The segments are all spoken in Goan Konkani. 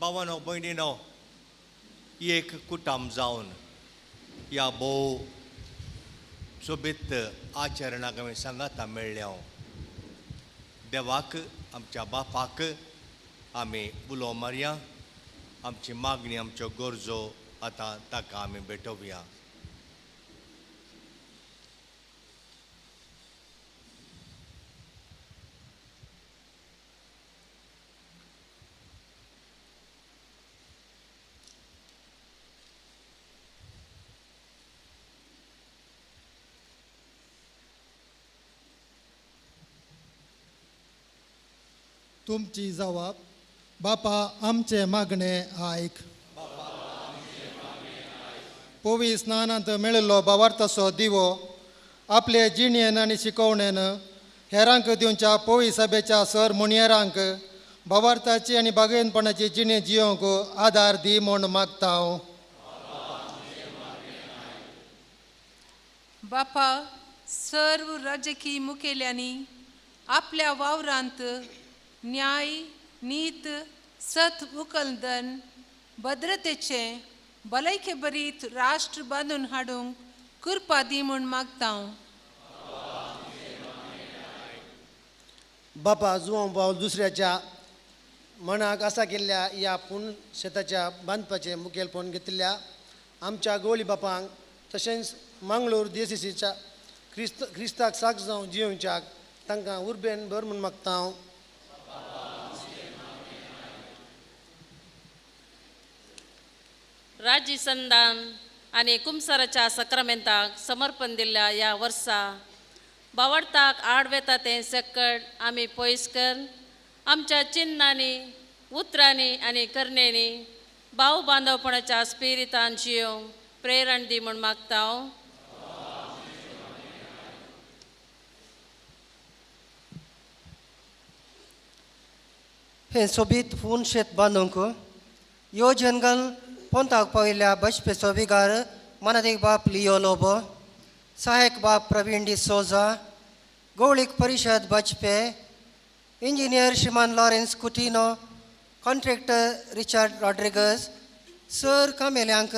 भावानो भयणीनो, एक कुटाम जावन ह्या भोव सोबीत आचरणाक आमी सांगाता मेळ्ळ्या। देवाक आमच्या बापाक आमी उलो मारया, आमची मागणी आमच्यो गरजो आतां ताका आमी भेटोवया। तुमची जवाब बापा आमचे मागणे आयक। पवी स्नानांत मेळिल्लो बावार्थाचो दिवो आपले जिणेन आनी शिकवणेन हेरांक दिवच्या पवी सभेच्या सर मुणयेरांक बावार्थाची आनी बागेनपणाची जिणे जियोंक आदार दी म्हूण मागता हांव। बापा, सर्व राजकीय मुखेल्यांनी आपल्या वावरांत न्याय, नीत, सत उकलदन, भद्रतेचें भलायके बरीत राष्ट्र बांदून हाडूंक कृपा दी म्हूण मागता हांव। बापा, जुवां पावल दुसऱ्याच्या मनाक आसा केल्ल्या ह्या पूण शेताच्या बांदपाचें मुखेलपण घेतिल्ल्या आमच्या गोवली बापांक तशेंच मांगलोर देसीसीच्या क्रिस्ताक साक्ष जावन जियोवच्याक तांकां उर्बेन भर म्हूण मागता हांव। राज्य संदान आनी कुमसाराच्या सक्रामेंताक समर्पण दिल्ल्या ह्या वर्सा बावडताक आड वेता तें सकट आमी पयस कर आमच्या चिन्नांनी, उतरांनी आनी करणेंनी भाव बांदवपणाच्या स्पिरितान जियोवंक प्रेरण दी म्हूण मागता हांव। हें सोबीत फून शेत बांदूंक योजन घालून पोंताक पाविल्ल्या बशपेचो विगार मनादीक बाप लियो लोबो, सहायक बाप प्रवीण डी सोजा, गौळीक परिशद बजपे, इंजिनियर श्रीमान Lawrence Coutinho, contractor Richard Rodrigues, sir कामेल्यांक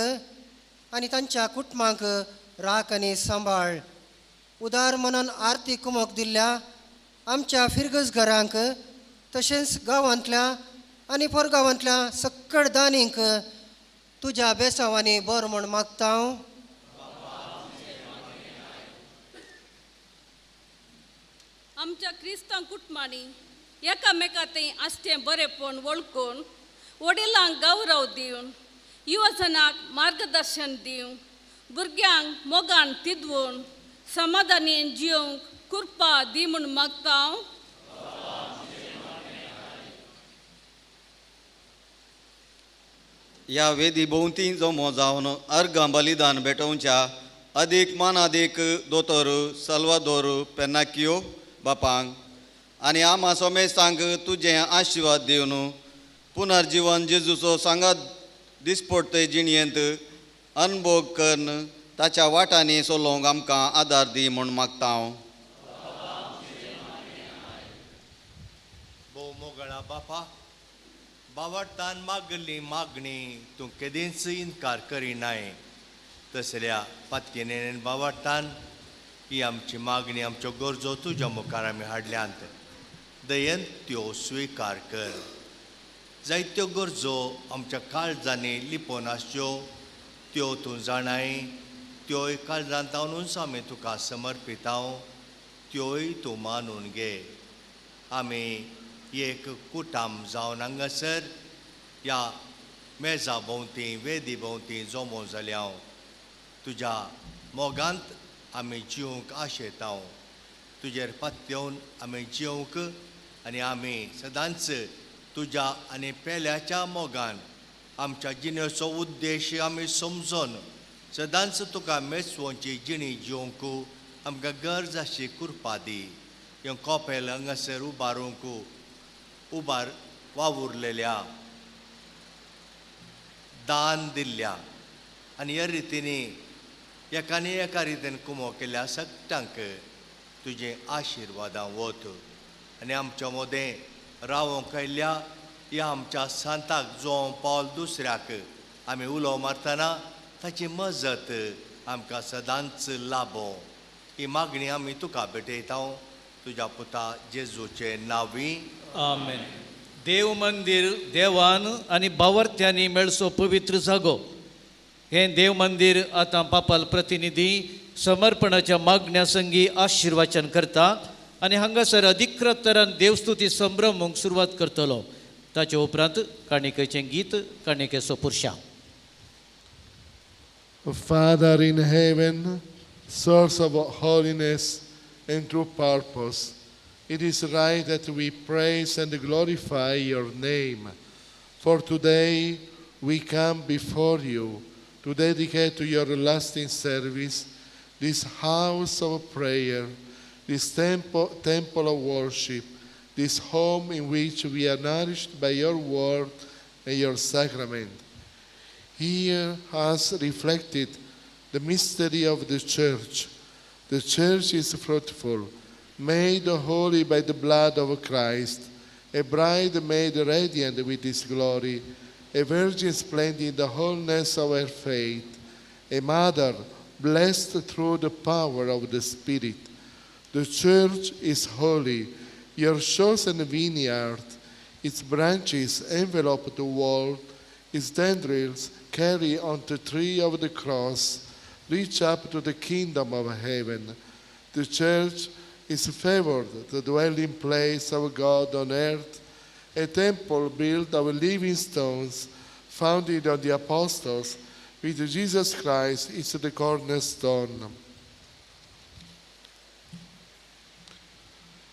आनी तांच्या कुटुंबांक राख आनी सांबाळ। उदार मनान आर्थीक कुमक दिल्ल्या आमच्या फिरगज घरांक तशेंच गांवांतल्या आनी परगांवांतल्या सक्कड दानींक तुज्या बेसांवांनी बरो म्हूण मागता हांव। आमच्या क्रिस्तांव कुटुंबांनी एकामेका थंय आसचें बरेंपण वळखून वडिलांक गौरव दिवन, युवजनाक मार्गदर्शन दिवन, भुरग्यांक मोगान तिदवून समाधानी जिवंक कृपा दी म्हूण मागता हांव। ह्या वेदी भोंवती जमो जावन अर्गां बलिदान भेटोवच्या अदीक मानादीक दोतोर साल्वादोर पेनाकियो बापांक आनी आमा सोमेस्तांक तुजें आशिर्वाद दिवन पुनर्जिवन जेजूचो सांगात दिसपडते जिणयेंत अनभोग करून ताच्या वाटांनी चलोवंक आमकां आदार दी म्हूण मागता हांव। भोव मोगळा बापा, बावडतान मागली मागणी तूं केदींच इनकार करिनाय, तसल्या पातयेन बावडतान ही आमची मागणी आमच्यो गरजो तुज्या मुखार आमी हाडल्यात, दयेन त्यो स्विकार कर। जायत्यो गरजो आमच्या काळजांनी लिपोवन आसच्यो त्यो तूं जाणाय, त्योय काळजांत जावनूच आमी तुका समर्पितांव, त्योय तूं मानून घे। आमी एक कुटाम जावन हांगासर ह्या मेजा भोंवती वेदी भोंवती जमो जाल्या, तुज्या मोगांत आमी जिवंक आशेतांव, तुजेर पातयेवन आमी जिवंक आनी आमी सदांच तुज्या आनी पेल्याच्या मोगान आमच्या जिणेचो उद्देश आमी समजून सदांच तुका मेचवोंची जिणी जिवंक आमकां गरज आशी कृपा दी। हें कपेल हांगासर उबारूंक उबार वावुरलेल्या दान दिल्ल्या आनी ह्या रितींनी एकाने एका रितीन कुमो केल्ल्या सगळ्यांक तुजें आशिर्वादां वत आनी आमच्या मदें रावोंक आयिल्ल्या ह्या आमच्या सांताक जों पावल दुसऱ्याक आमी उलो मारतना ताची मजत आमकां सदांच लाबो. ही मागणी आमी तुका भेटयता तुज्या पुता जेजूचे नांवी. आमेन. देव मंदीर देवान आनी बावर्थ्यांनी मेळचो पवित्र जागो. हें देव मंदीर आतां पापाल प्रतिनिधी समर्पणाच्या मागण्या संगी आशिर्वाचन करता आनी हांगासर अधिकृत तरान देवस्तुती संभ्रमूंक सुरवात करतलो. ताचे उपरांत काणिकेचें गीत, काणिकेचो पुरशांव. Father in heaven, source of holiness and true purpose, it is right that we praise and glorify your name. For today we come before you to dedicate to your lasting service this house of prayer, this temple of worship, this home in which we are nourished by your word and your sacrament. Here has reflected the mystery of the church. The church is fruitful, made holy by the blood of Christ, a bride made radiant with his glory, a virgin splendid in the wholeness of her faith, a mother blessed through the power of the Spirit. The church is holy, your chosen vineyard, its branches envelop the world, its tendrils carry on the tree of the cross, reach up to the kingdom of heaven. The church is favored, the dwelling place of God on earth, a temple built of living stones, founded on the apostles, with Jesus Christ is the cornerstone.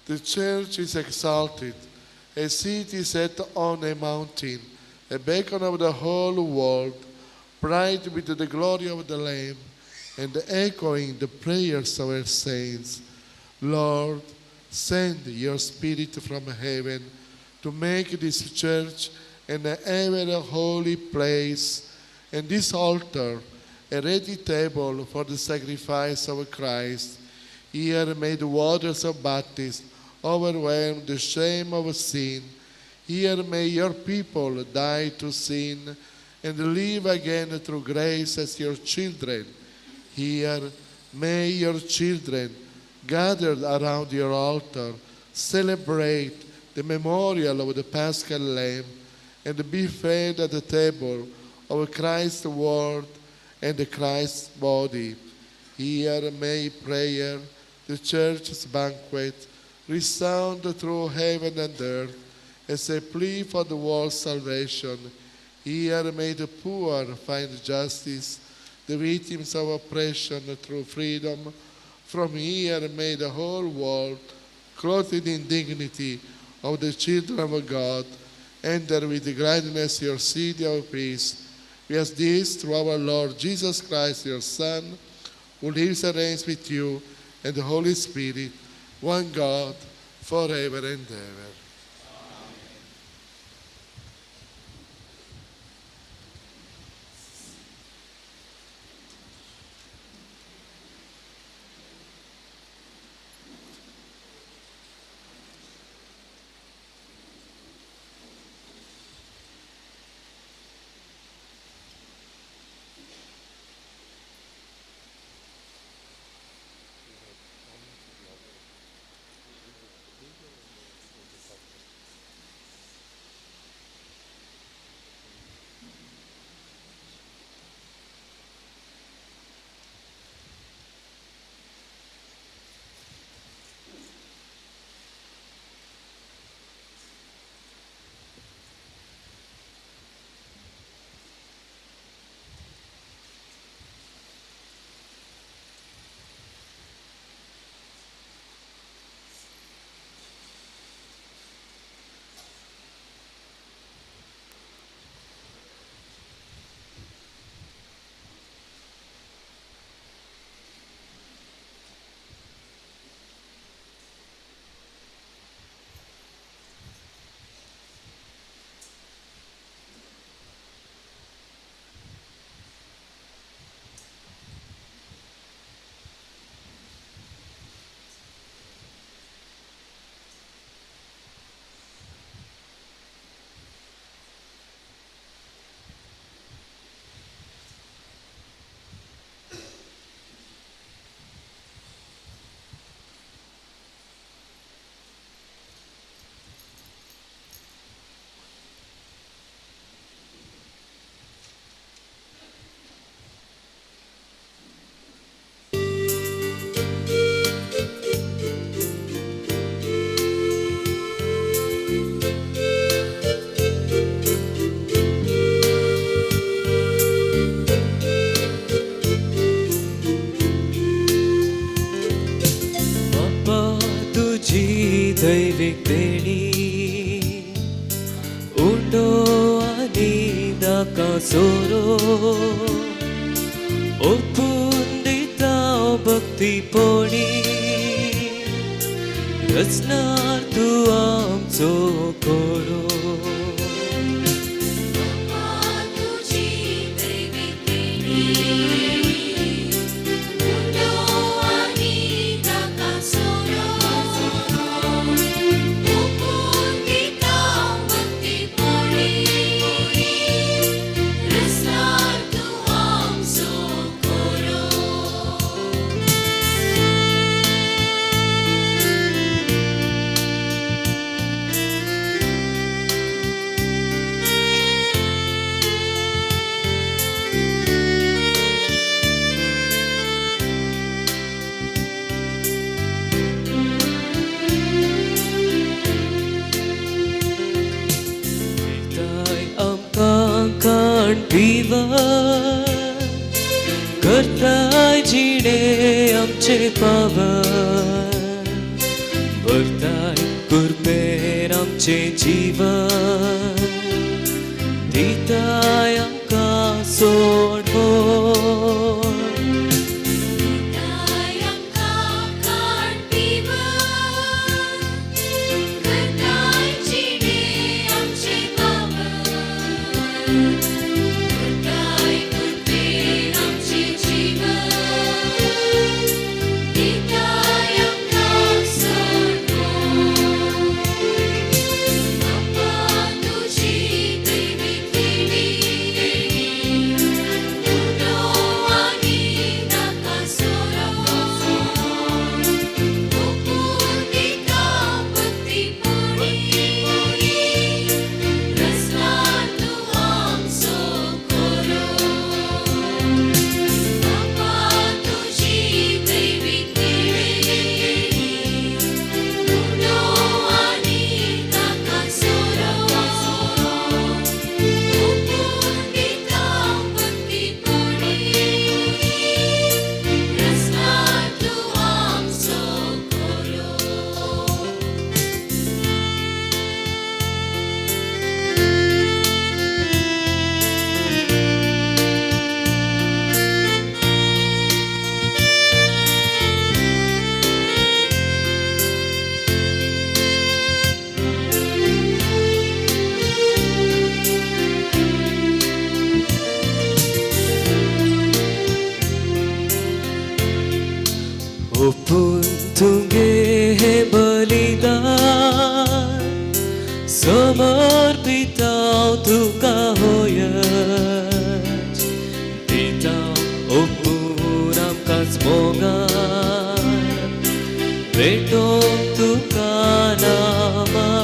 The church is exalted, a city set on a mountain, a beacon of the whole world, bright with the glory of the Lamb, and echoing the prayers of her saints. Lord, send your Spirit from heaven to make this church an ever holy place, and this altar a ready table for the sacrifice of Christ. Here may the waters of baptism overwhelm the shame of sin. Here may your people die to sin and live again through grace as your children. Here may your children, gathered around your altar, celebrate the memorial of the Paschal Lamb and be fed at the table of Christ's word and Christ's body. Here may prayer, the church's banquet, resound through heaven and earth as a plea for the world's salvation. Here may the poor find justice, the victims of oppression through freedom. From here may the whole world, clothed in dignity of the children of God, enter with gladness your city of peace. We ask this through our Lord Jesus Christ, your Son, who lives and reigns with you and the Holy Spirit, one God, forever and ever. दैवीक देणी उंडो आनी नाका सोरो ओपून दिता भक्ती पोणी रचणार तूं आमचो कोरो. करताय जिणे आमचे पावन भरताय कुरपेन आमचे जीवन दिताय आमकां सोडवण. ओपून तुगे हे बलिदान समर्पिता तुका होयच दिता ओपून आमकांच मोगान भेटोवंक तुका नामान.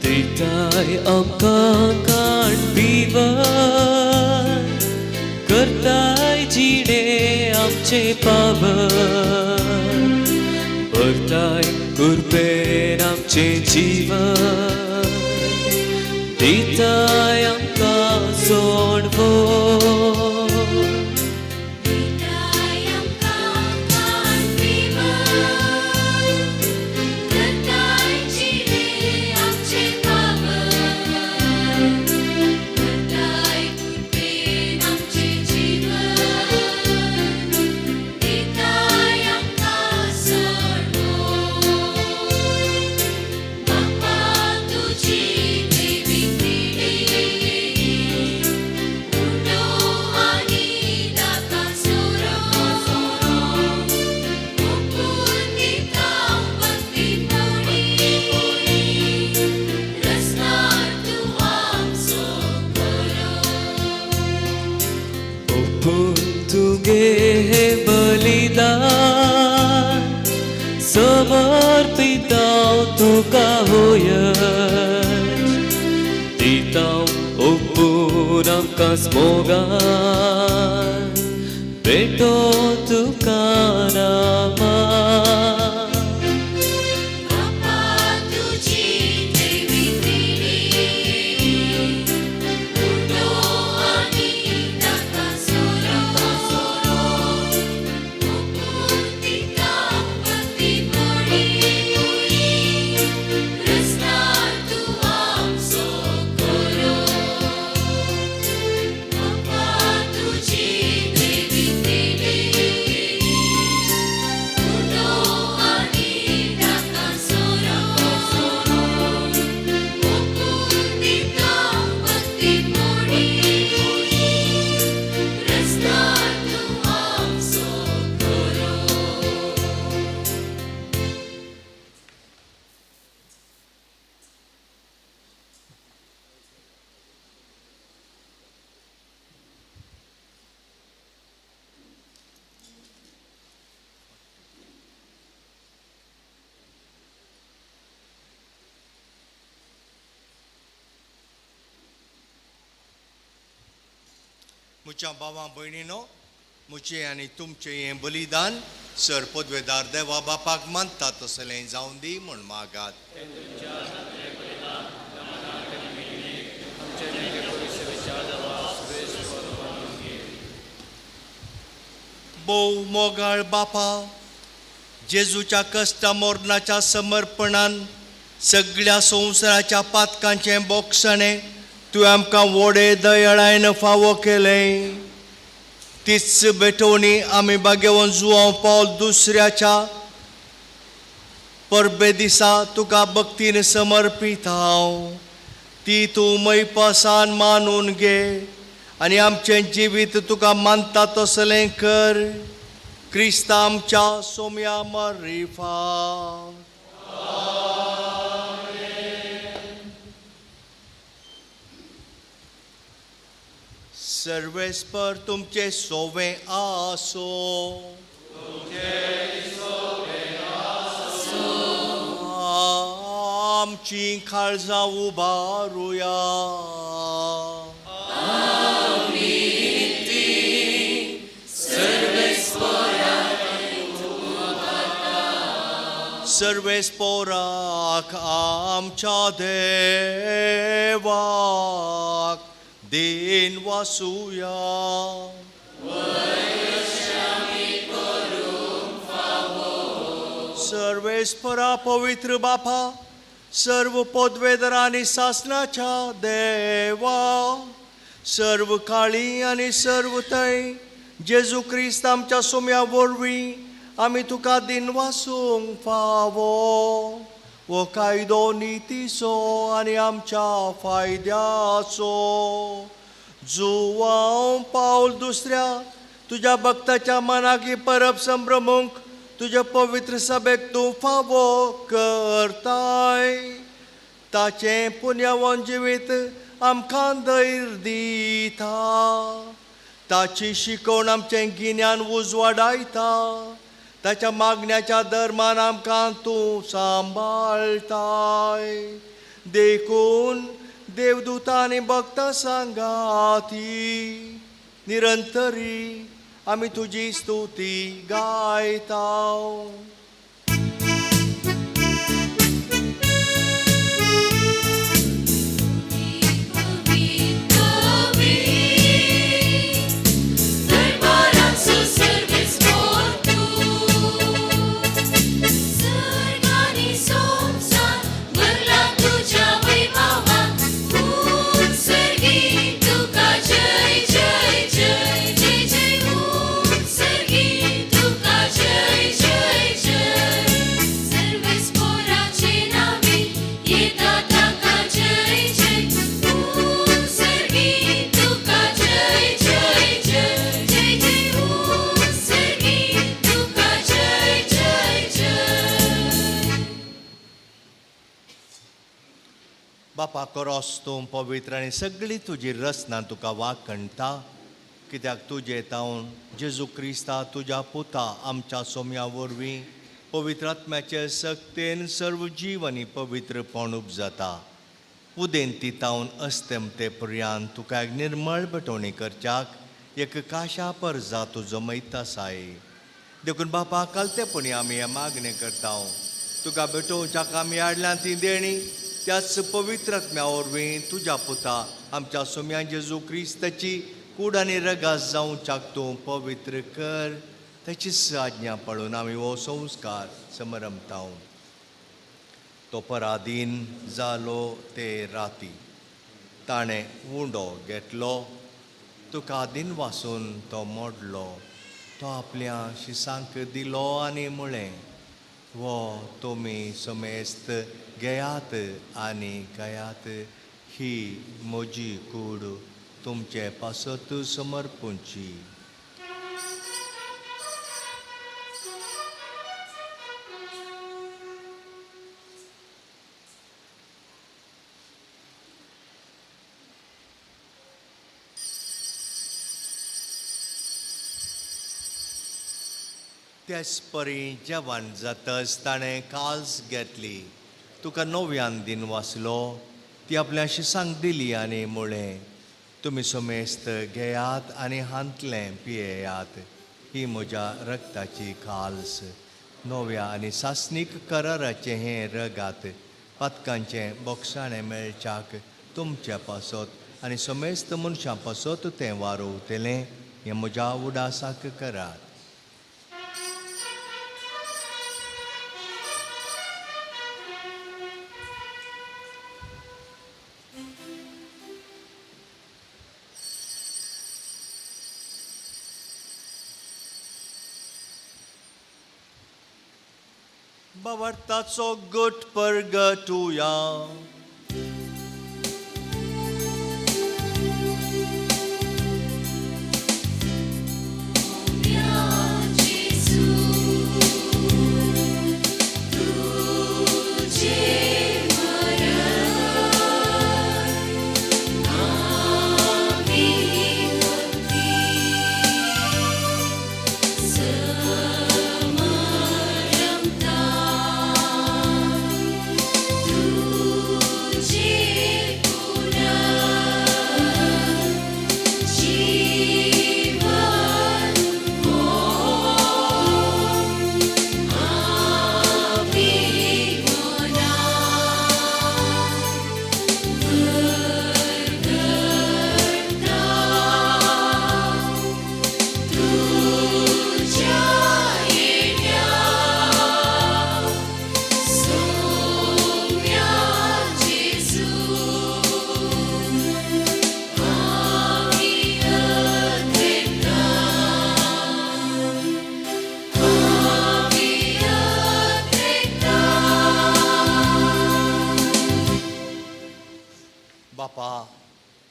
दिताय आमकां काण पिवन करताय जिणे आमचे पावन भरताय कुरपेन आमचे जीवन दिताय आमकां सोडवण. आमचे जीवन. समर्पितांव तुका होयच दितांव ओपून आमकां स्मोगान भेटो तुका नामा. म्हज्या भावां भयणीनो, म्हजें आनी तुमचें हें बलिदान सर पदवेदार देवा बापाक मानता तसलें जावन दी म्हूण मागात. भोव मोगाळ बापा, जेजूच्या कश्टा मरणाच्या समर्पणान सगळ्या संवसाराच्या पातकांचें बोगसणें तुवें आमकां व्हडे दयाळायन फावो केलें. तीच भेटवणी आमी बागेवन जुवांव पावल दुसऱ्याच्या परबे दिसा तुका भक्तीन समर्पीत हांव. ती तूं मैपासान मानून घे आनी आमचें जिवीत तुका मानता तसलें कर. क्रिस्ता आमच्या सोम्या मरिफा. सर्वेस्पर तुमचे सोवे आसो. आमची काळजां उबारुया. सर्वेस्पराक आमच्या देवाक then वासुया. सर्वेस्परा पवित्र बापा, सर्व पदवेदर आनी सासनाच्या देवा, सर्व काळी आनी सर्व थंय जेजू क्रिस्त आमच्या सोम्या वरवीं आमी तुका दिन वासूंक फावो. हो कायदो नितीचो आनी आमच्या फायद्याचो. जुवांव पावल दुसऱ्या तुज्या भक्ताच्या मनाक ही परब संभ्रमूंक तुज्या पवित्र सभेक तूं फावो करताय. ताचें पुण्यावन जिवीत आमकां धैर्य दिता. ताची शिकवण आमचें गिन्यान उजवाडायता. ताच्या मागण्याच्या धर्मान आमकां तूं सांबाळटाय. देखून देवदूतांनी भक्तां सांगाती निरंतरी आमी तुजी स्तुती गायता. बापा करोस तूं पवित्र आनी सगळी तुजी रचना तुका वाकणटा, कित्याक तुजे तावन जेजू क्रिस्ता तुज्या पुता आमच्या सोम्या वरवीं पवित्र आत्म्याचे सक्तेन सर्व जीव आनी पवित्रपण उपजाता. उदेंती तावन अस्तेमते पर्यान तुका एक निर्मळ भेटवणी करच्याक एक काशा परजा तूं जमयता आसाय. देखून बापा कालतेपणी आमी हें मागणें करता. तुका भेटोवच्याक आमी हाडल्या ती देणी त्याच पवित्र आत्म्या वरवीं तुज्या पुता आमच्या सोम्या जेजू क्रिस्ताची कूड आनी रगास जावच्याक तूं पवित्र कर. ताची आज्ञा पाळून आमी हो संस्कार समरमता. तो पराधीन जालो ते राती ताणें उंडो घेतलो, तुका दिन वासून तो मोडलो, तो आपल्या शिसांक दिलो आनी म्हळें, वो तुमी समेस्त घेयात आनी गायात, ही म्हजी कूड तुमचे पासत समर्पूंची. त्याच परी जेवण जातच ताणें काल्स घेतली, तुका नव्यान दिन वाचलो, ती आपल्या शिसांक दिली आनी म्हळें, तुमी समेस्त घेयात आनी हांतलें पियेयात, ही म्हज्या रक्ताची काल्स, नव्या आनी सासणीक कराराचें हें रगात, पातकांचें बोगसाणें मेळच्याक तुमचे पासत आनी समेस्त मनशां पासत तें वारोवतलें, हें म्हज्या उडासाक करात. बावर्ताचो गट परगटुया.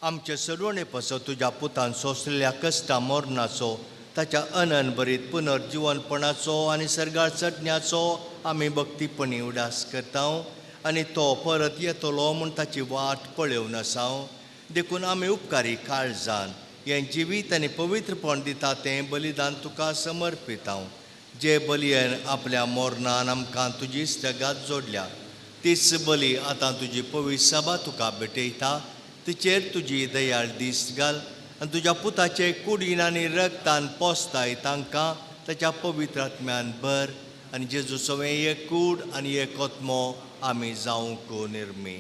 आमचे सरवणे पासत तुज्या पुतान सोंसलेल्या कश्टा मरणाचो, ताच्या अननभरीत पुनर्जिवनपणाचो आनी सर्गार चडण्याचो आमी भक्तीपणी उडास करता आनी तो परत येतलो म्हूण ताची वाट पळोवन आसा. देखून आमी उपकारी काळजान हें जिवीत आनी पवित्रपण दिता तें बलिदान तुका समर्पिता. जे बलयेन आपल्या मरणान आमकां तुजी इश्टागत जोडल्या तीच बली आतां तुजी पवित्र सभा तुका भेटयता. तिचेर तुजी दयाळ दीस घाल आनी तुज्या पुताचे कुडीन आनी रक्तान पोसताय तांकां ताच्या पवित्र आत्म्यान भर आनी जेजू सवें एक कूड आनी एक आत्मो आमी जावंक निर्मी.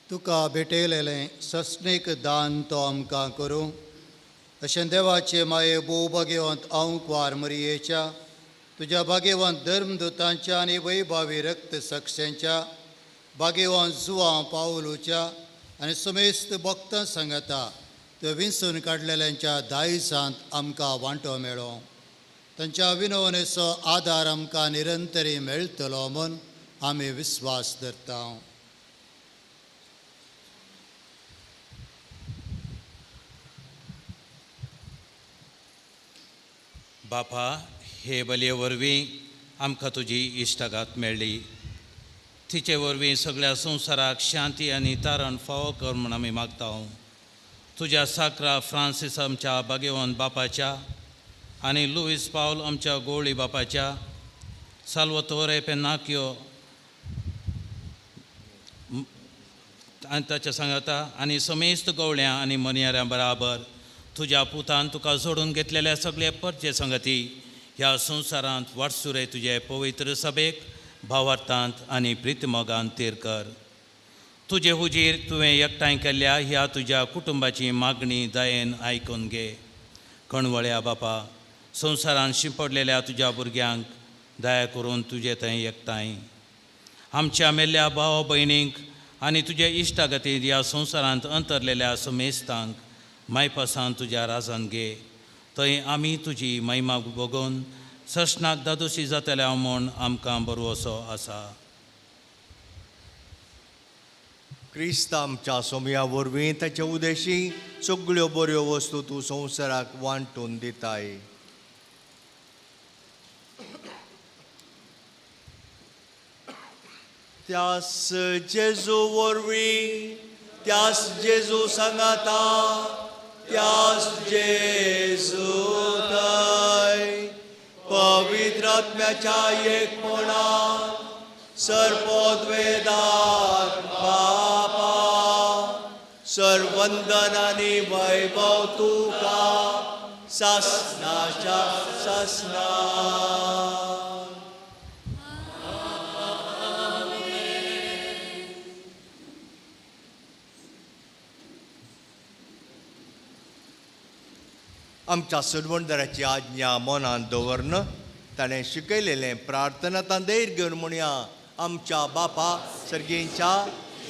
तुका भेटयलेलें सस्नीक दान तो आमकां करूं अशें देवाचे माये भोव भाग्यवंत आंकवार मरियेच्या तुज्या भाग्यवंत धर्मदुतांच्या आनी वैभावी रक्त सक्षांच्या भाग्यवंत जुवां पावलूच्या आनी समेस्त भक्तां सांगता त्यो विंचून काडलेल्यांच्या दायजांत आमकां वांटो मेळो. तांच्या विनवणेचो आदार आमकां निरंतरी मेळटलो म्हूण आमी विस्वास धरता. बापा, हे बलये वरवीं आमकां तुजी इश्टागात मेळ्ळी. तिचे वरवीं सगळ्या संवसाराक शांती आनी तारण फावो कर म्हूण आमी मागता. तुज्या साक्रा फ्रांसीस आमच्या भाग्यवंत बापाच्या आनी लुवीस पावल आमच्या गोवळी बापाच्या, साल्वतोरे पेनाक्यो आनी ताच्या सांगाता आनी समेस्त गवळ्यां आनी मनयाऱ्यां बराबर तुज्या पुतान तुका जोडून घेतलेल्या सगळे परचे संगती ह्या संवसारांत वाटसुरे तुजे पवित्र सभेक भावार्थांत आनी प्रितमोगान तीर कर. तुजे हुजीर तुवें एकठांय केल्ल्या ह्या तुज्या कुटुंबाची मागणी दयेन आयकून घे. कणवळ्या बापा, संवसारांत शिंपडलेल्या तुज्या भुरग्यांक दया करून तुजे थंय एकठांय आमच्या मेल्ल्या भाव भयणींक आनी तुज्या इश्टागतींत ह्या संवसारांत अंतरलेल्या समेस्तांक मायपासान तुज्या राजान घे. थंय आमी तुजी महिमा भोगोवन सस्नाक दादोशी जातल्या म्हूण आमकां बरोवसो आसा. क्रिस्त आमच्या सोमया वरवीं ताचे उदेशी सगळ्यो बऱ्यो वस्तू तूं संवसाराक वांटून दिताय. त्यास जेजू वरवीं, त्यास जेजू सांगाता, त्यास जेजू थंय पवित्र आत्म्याच्या एकपणान सर्पोद्वेदात बापा सर्वंदन आनी वैभव तुका सासनाच्या सासना. आमच्या सरवणदाराची आज्ञा मनांत दवरन ताणें शिकयलेलें प्रार्थना तांदेर घेवन म्हणया. आमच्या बापा सर्गींच्या,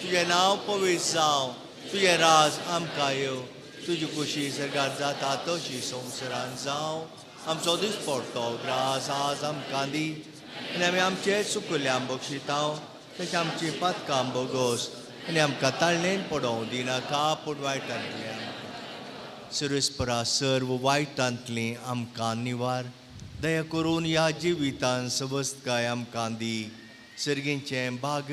तुजें नांव पवित्र जावं, तुजें राज आमकां येवं, तुजी खुशी सर्गार जाता तशी संवसारान जावं. आमचो दिसपडतो ग्रास आज आमकां दी आनी आमी आमचे चुकल्या बक्षितां तशें आमची पातकां बोगोस आनी आमकां ताळणेन पडोवं दिनाका पूण वायटांतलें आमकां सुरेस्परा सर्व वायटांतलीं आमकां निवार. दया करून ह्या जिवितान सवस्तकाय आमकां दी. सर्गींचें भाग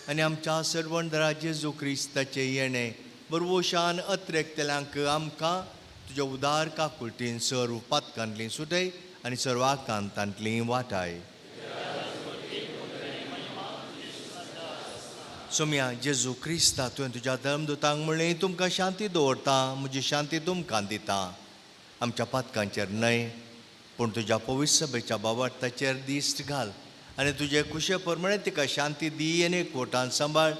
आनी आमच्या सर्वंदरा जेजू क्रिस्ताचें येणें बरवशान अत्रेकतल्यांक आमकां तुज्या उदार काकुळटीन सर्व पातकांतलीं सुटय आनी सर्व आकांतांतलीं वाटाय. सोम्या जेजू क्रिस्ता, तुवें तुज्या धर्मदुतांक म्हणलें तुमकां शांती दवरता, म्हजी शांती तुमकां दिता. आमच्या पातकांचेर न्हय पूण तुज्या पवित्र सभेच्या बाबार्थाचेर दिश्ट घाल आनी तुजे खुशे प्रमाणे तिका शांती दी आनी एकवटान सांबाळ.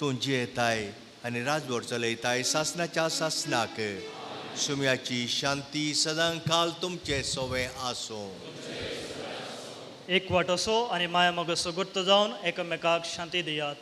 तूं जियेताय आनी राजवट चलयताय सासनाच्या सासनाक. सुम्याची शांती सदां काल तुमचें सोवें आसूं. एकवट असो आनी माया मोग सगुर्त जावन एकामेकाक शांती दियात.